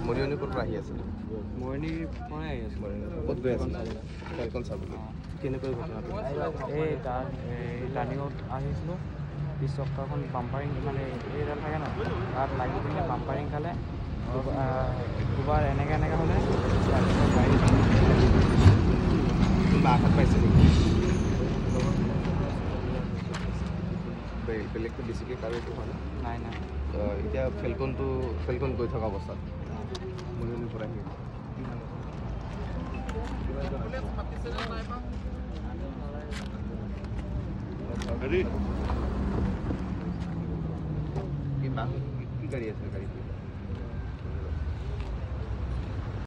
মৰিয়নি ক'ৰ পৰা আহি আছিলে? মৰিয়নিৰ পৰাই আহি আছোঁ। মৰিয়নিৰ পৰা। ক'ত গৈ আছিলে? ফেলকন চাবলৈ। কেনেকৈ ঘটনাটো? এই তাত এই টাৰ্ণিঙত আহিছিলোঁ, পিছ চকাখন বাম্পাৰিং, মানে এইডাল থাকে ন, তাত লাগি পিনে বাম্পাৰিং খালে। দুবাৰ এনেকৈ এনেকৈ হ'লে, তাৰপিছত গাড়ী কোনোবা আঘাত পাইছে নেকি? বেলেগটো বেছিকৈ কাৰো একো হোৱা নাই? নাই নাই। এতিয়া ফেলকনটো, ফেলকন গৈ থকা অৱস্থাত মৰিয়নিৰ পৰা আহি আছে। কি মানুহ, কি গাড়ী আছিল গাড়ীটো?